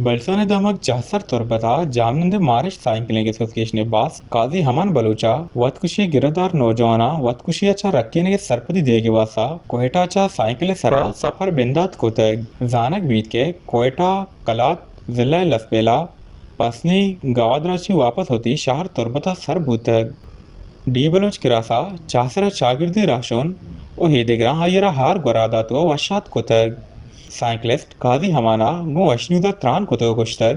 بلوچستان ءِ دمگ چاہسر تربت ءَ جاہمنند ءِ مارشت سائیکلنگ ایسوسی ایشن ءِ باسک قاضی امان بلوچ ءَ وتکشی ءِ گرودار نوجواناں وتکشی ءَ چہ رکینگ ءِ سرپدی دیگ ءِ واستہ کوئٹہ ءَ چہ سائیکل ءِ سرا سفر بندات کتگ۔ زانگ بیت کہ کوئٹہ، کلات، ضلع لسبیلہ، پسنی گوادر ءَ چہ واپس وتی شہر تربت ءَ سر بوتگ۔ ڈی بلوچ کراس ءَ چاہسر ءَ چاگردی رہشون ءُ ایدگراں آئی ءَ را ہار گورا دات ءُ وشات کتگ۔ سائیکلسٹ قاضی امان ءَ گوں وش نیوز ءَ تران کتگ ءُ گوشتگ۔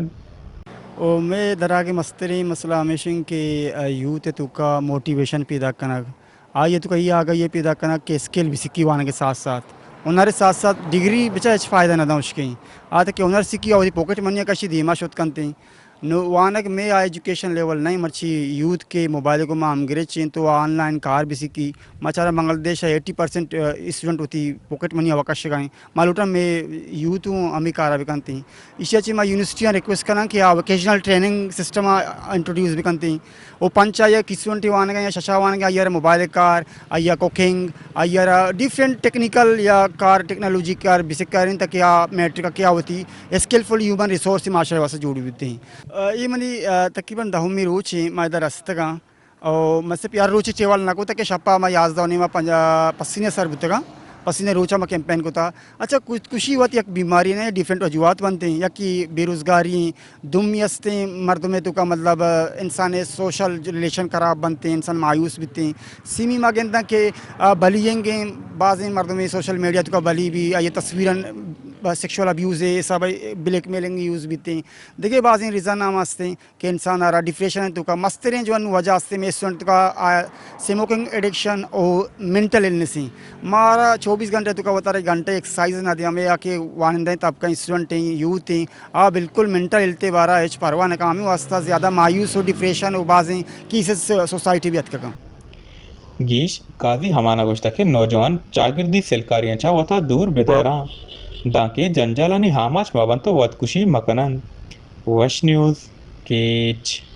او مئے دراگیں مستریں مسئلہ ہمیش انت کہ یوتھ ءِ توکا موٹیویشن پیداک کنگ، آئی ءِ توکا اے آگاہی ءِ پیداک کنگ کہ اسکل بہ سکی وانگ ءِ ساتھ ساتھ، ہنر ءِ ساتھ ساتھ ڈگری بچا ہچ فائدہ نہ داں اشکیں۔ آ تک کہ ہنر سکی آ وتی پاکٹ منی ءَ کشی دیما شت کنت انت۔ نو وانگ مئے آ ایجوکیشن لیول نہ انت، مرچی یوتھ کہ موبائل ءِ گوما ہمگرنچ انت تو آن لائن کار بہ سکی۔ ما چارا بنگلہ دیش ءَ ایٹی پرسنٹ اسٹوڈنٹ وتی پاکٹ منی ءَ کشگا انت۔ ما لوٹاں مئے یوتھ اوں ہمے کارا بکنت انت۔ ایشی ءَ چہ ما یونیورسٹیاں ریکویسٹ کناں کہ آ ووکیشنل ٹریننگ سسٹم ءَ انٹروڈیوس بکنت انت۔ او پنچ آ یا کسونٹی وانگ ءَ یا ششا وانگ ءَ آئی ءَ را موبائل ءِ کار، آئی ءَ کوکنگ، آئی ءَ را ڈیفرنٹ ٹیکنیکل یا کار، ٹیکنالوجی کار بہ سکاریں تاکہ آ میٹرک ءَ کہ آ وتی اسکلفل ہیومن ریسورس معاشرہ ءِ واستہ جوڑ بیت انت۔ آ، اے منی، آ، تقریباً دہمی روچ انت ما ادا رستگاں۔ او مست پیار روچے ٹیول نہ کتگ کہ شپا ما یازدہ و نیما پنجا پسینے سر بوتگاں۔ پسینے روچا ما کیمپین کتا۔ اچھا، خودکشی وت یک بیماری نہ، ڈیفرنٹ وجوہات بنت انت۔ یکی بے روزگاری انت، دومی استیں مردمے توکا مطلب انسان سوشل ریلیشن خراب بنت انت، انسان مایوس بیت انت۔ سیمی ما گنداں کہ، آ، بلینگ انت، بازیں مردمے سوشل میڈیا توکا بلی بی، آئی تصویرن سیکشوئل ابیوز ءِ حساب ءَ بلیک میلنگ یوز بیت انت۔ دگہ بازیں ریزن ہم استیں۔ کہ انسان ءَ را ڈپریشن ءِ توکا مستریں جو انوں وجہ است، مئے اسٹوڈنٹ توکا آ سموکنگ ایڈکشن او مینٹل النس ایں۔ مارا چوبیس گھنٹہ توکا وتارا گھنٹہ ایکسرسائز نہ دے، ہمے آ کہ وانندہ ایں طبقہ ایں، اسٹوڈنٹ ایں، یوتھ ایں، آ بالکل مینٹل ہیلتھ ءِ بارا ہچ پرواہ نہ کن، ہمے واسطہ زیادہ مایوس و ڈپریشن و بازیں کیسز سوسائٹی بھی اتکگاں۔ گیش قاضی ہمانا گوشتگ کہ نوجوان چاگردی سلکاریاں چہ وتا دور بداراں، دانکہ جنجالانی آماچ مبنت و وتکشی مکننت۔ وش نیوز، کیچ۔